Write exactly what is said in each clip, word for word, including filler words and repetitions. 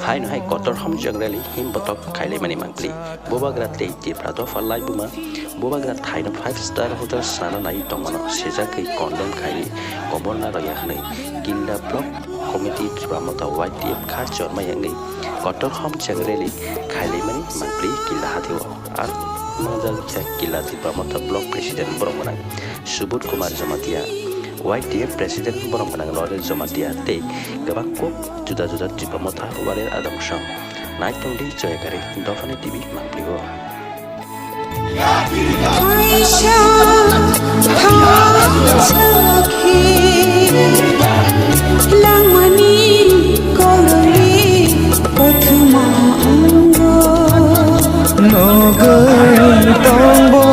Haino hai kotor hamjak rally himbotok khailaimani mangpli. Bubagra tei Tipra dopha laibuma Bubagra thaino five star hotel sana nai tongmano sejagwi condemn khaini koborna roya hwnwi Killa Block Committee Tipra Motha Y T F kha chorma yangwi kotor hamjak rally khailaimani mangpli Killa hatheo. Ar mangjak kha Killa Tipra Motha Block President borok gwnang Subodh Kumar Jamatia, Y T F President borok gwnang Lawrence Jamatia tei kwbang kok juda juda Tipra Motha Warrior Adamsong. Nai tongdi Joyakari Dophani T V mangpli o. Kaisa thansakhe langmani kololi kothoma wngo. Nugwi tongbo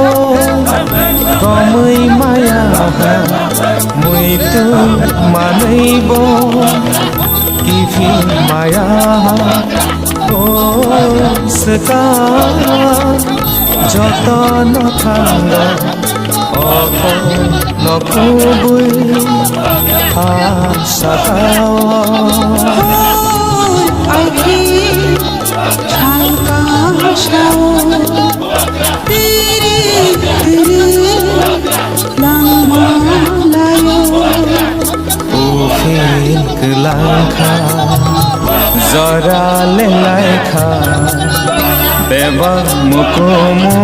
komwi maya ha, muitu manwibo kiphil maya ha. O swkang jotono thango, obo no kubui ha sakao. Hor aiki thangka sao, tiri tiri langma layo. Uphil kwlangkha, jora lelaikha, bebak mukumu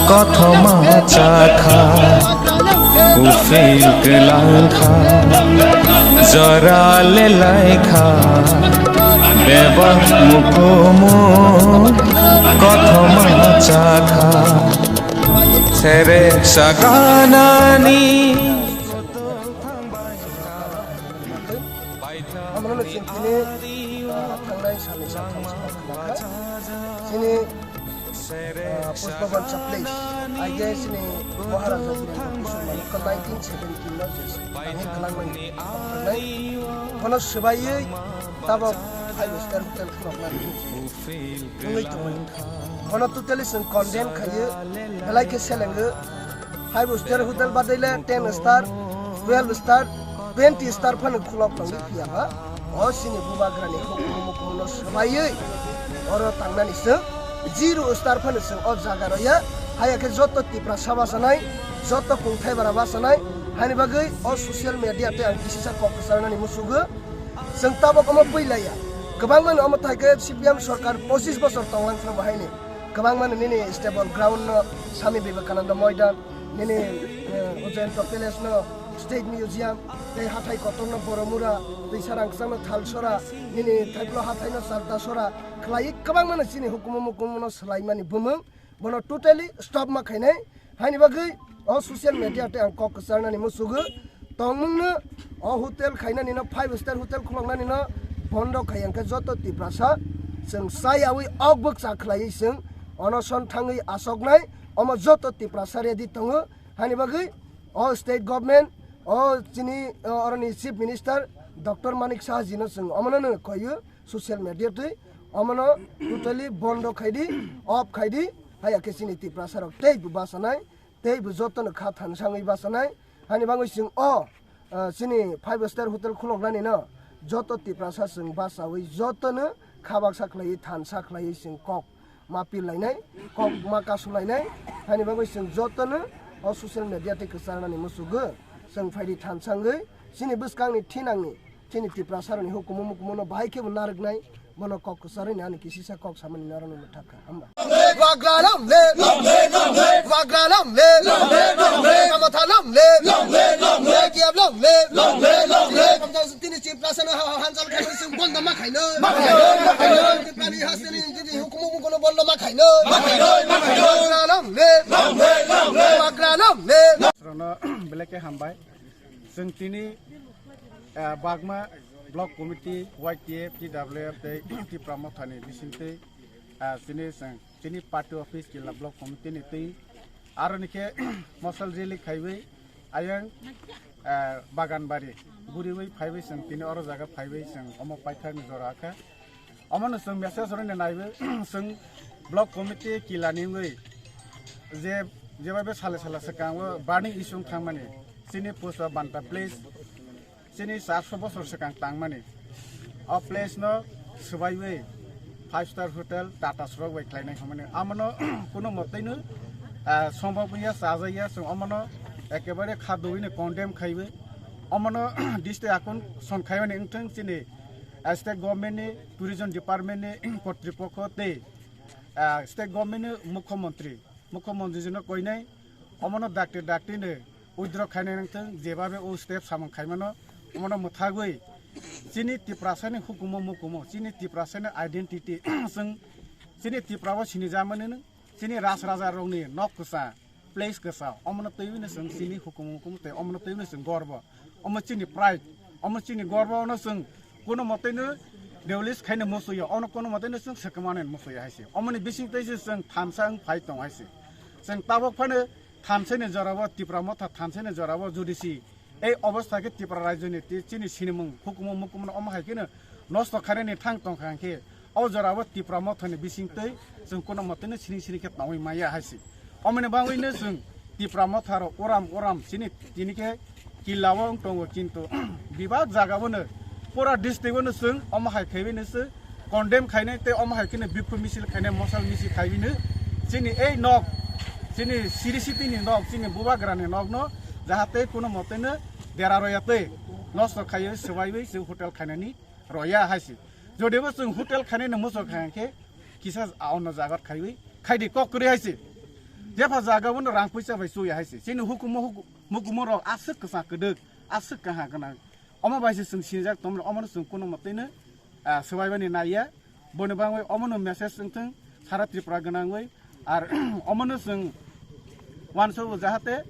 kothoma chakha. Uphil kwlangkha, jora lelaikha, bebak mukumu kothoma chakha. Sere saganani Omono chwng tini, ah, thangnai salni sal thamsa kha. Chini, ah, Pushpaban Chapley, I guess chini Maharaja Birendra Kusuma ni nineteen seventeen no je tangwi kwlangmani tongthoknai. Bono swbaiwi tabok five star hotel khuloknani wngwi tongo. Bono totally chwng condemn khaio, belai khe selengo. Five star hotel badai le ten star, twelve star, twenty star phano khulok tongwi phiya ba. O chini bubagrani hukumu mukumu no swbaiwi oro tangnani chwng zero star phano chwng o jaga roya. Haya khe joto Tiprasa bachanai, joto kungthai bara bachanai, hani bagwi o social media tei ang kisisa kok kwcharnani musugo. Chwng tabok omo puilaiya. Kwbangmano omo thai khe C P M sorkar pochis bochor tonglang phano bahaini. Kwbangmano nini stable ground no Swami Vivekananda Moidan, nini, eh, Ujjayanta Palace no State Museum, tei hathai kotor no Boromura, tei sarang kwchang no Thalsora, nini thaiplo hathai no Chardasora, khlaiwi kwbangmano chini hukumu mukumu no swlaimani bumung, bono totally stop ma khainai. Haini bagwi o social media tei ang kok kwcharnani musugo. Tongmungno o hotel khainani no, five star hotel khuloknani no bondo khai, hwnkhe joto Tiprasa chwng chayawi ok bwkcha khlaiwi chwng onoson thangwi asoknai, omo joto Tiprasa ready tongo. Hani bagwi o state government, o chini, o, oroni chief minister Doctor Manik Saha jino chwng omono no koiyo social media twi omono totally bondo khaidi, off khaidi, haya khe chini Tiprasa rok tei bo bachanai. Tei bo jotono kha thansangwi bachanai. Hani bagwi chwng o, ah, chini five star hotel khuloknani no joto Tiprasa chwng bachawi jotono kha baksa khlaiwi thansa khlaiwi chwng kok ma pil lainai, kok ma kasu lainai. Hani bagwi chwng jotono o social media tei kwcharnani musugo chwng phaidi thansangwi chini bwskangni thinangni chini Tiprasarokni hukumu mukumu no bahai khe bo narwknai. Bono kok kwcharwi ni ani kisisa kok samani norokno mwthak kha, hamba. Bagra long live! Long live, long live! Bagra long live! Long live, long live! Kamatha long live! Long live, long live! Kiab long live! Long live, long live! Tini Tiprasa no ha-, ha-, hanjal khainwi chwng bondo ma khainwi. Ma khainwi, ma khainwi. Tiprani hasteni tini hukumu mukumu bondo ma khainwi. Ma khainwi, ma khainwi. Bagra long live! Long live, long live! Bagra long live! Belai khe hambai. Chwng tini, ah, Bagma Block Committee, Y T F, T W F tei Tipra Mothani bisingtwi, ah, chini chwng chini party office Killa Block Committee ni twi aroni khe mosal rally khaiwi ayang, ah, Baganbari guriwi phaiwi chwng tini oro jaga phaiwi chwng omo paithakni jora kha. Omono chwng message rwna naiwi chwng block committee Killa ni wngwi je, jeba be sale sala swkango burning issue wng thangmani chini Pushpa Banta Place Chini charso bosor swkang tangmani o place no swbaiwi five star hotel Tata srok bai khlainai hwnmani. Amono kuno motwino, ah, sombok wngya, chajaya, chwng omono ekebare kha dowino condemn khaiwi. Omono district akon son khaimani wngthwng chini, ah, state government ni, tourism department ni kotripokho tei, ah, state government ni mukhyamantri, mukhyamantri jino koinai omono dakti dakti no withdraw khainai nangthwng, jebabe o step samung khaimano, omono mwthagwi chini Tiprasani hukumo mukumo, chini Tiprasani identity, chwng chini Tipra o sinijamani, chini ras raja rokni nok kwsa, place kwsa, omono twiwino chwng chini hukumo mukumo tei omono twiwino chwng gorbo, omo chini pride, omo chini gorbo, ono chwng kuno motwino release khaina musuya, ono kuno motwino chwng swkmani musuya haise, omoni bising tei se chwng thansa wng phai tong haise, chwng tabok phano thansa ni jora o, Tipra Motha thansa ni jora o, jodi si ei obostha khe Tipra rajyo ni ti-, chini sinimung hukumu mukumu no omo hai kheno nosto khainani thang tong kha hwnkhe, o jora o Tipra Motha ni bising twi chwng kuno motwino siring siring khe tongwi maya hai se. Omoni bagwi no chwng Tipra Motha rok uram uram chini tini khe killa o wng tongo, kintu bebak jaga o no pura district o no chwng omo hai khaiwi no se condemn khainai tei omo hai kheno bikhu misil khainai, mosal misil khaiwi no chini ei nok, chini siri siti ni nok, chini bubagra ni nok no jahate kuno motwino dera roya tei nosto khaiwi swbaiwi se hotel khainani roya hai se. Jodi bo chwng hotel khainani muchung kha hwnkhe kisa a-, ono jaga khaiwi khaidi kok kwrwi hai se. Jepha jaga o no rang puisa bai chuya hai se. Chini hukumu huku-, mukumu rok aswk kwchang kwdwk, aswk kaha gwnang. Omo bai se chwng sinijak tongmani, omono chwng kuno motwino, ah, swbaibani naiya. Boni bagwi omono message wngthwng sara Tripura gwnangwi. Ar omono chwng uansukgo jahate,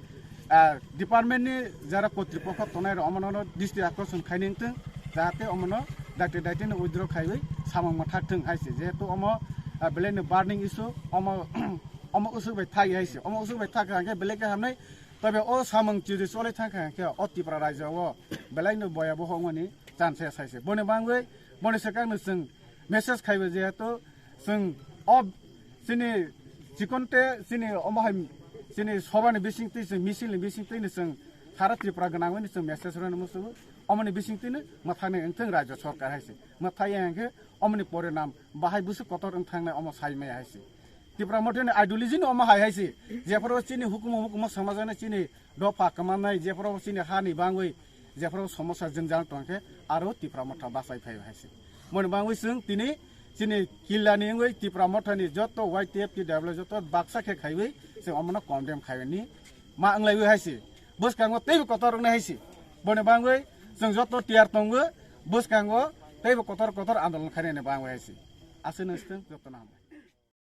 ah, department ni jara kotripokho tongnai rok omono district akosong khaini wngthwng, jahate omono dakti dakti no withdraw khaiwi samung mwthak thwng hai se. Jehetu omo, ah, belai no burning issue, omo, omo usuk bai thagi hai se. Omo usuk bai thakha hwnkhe belai khe hamnai. Tobe o samung chiri choli thangkha hwnkhe o Tripura rajyo o belai no boya boho wngmani chance sai se. Boni bagwi, boni swkang no chwng message khaibo, jehetu chwng o chini chikonte chini omo hai chini sobani bisingtwi chwng misil ni bisingtwi no chwng sara Tripura gwnangwi no chwng message rwna muchungo. Omoni bisingtwi no mwthangni wngthwng rajyo sorkar hai se. Mwthai ya hwnkhe omoni porinam bahai bwswk kotor wngthangnai omo sai maya hai se. Tipra Motha ni ideology no omo hai hai se. Jephuru chini hukumu hukumu samajani chini dopha kwmamnai, jephuru chini ha ni bangwi, jephuru somosa jwngjal tongkhe aro Tipra Motha bachai phai hai se. Moni bangwi chwng tini chini killa ni wngwi Tipra Motha ni joto Y T F T W joto baksa khe khaiwi chwng omono condemn khaini ma wnglaiwi hai se. Bwskango teibo kotor wngnai hai se. Boni bangwi chwng joto tiyar tongo, bwskango teibo kotor kotor andolon khainani bangwi hai se. Aswk no swtwng jotono hambai.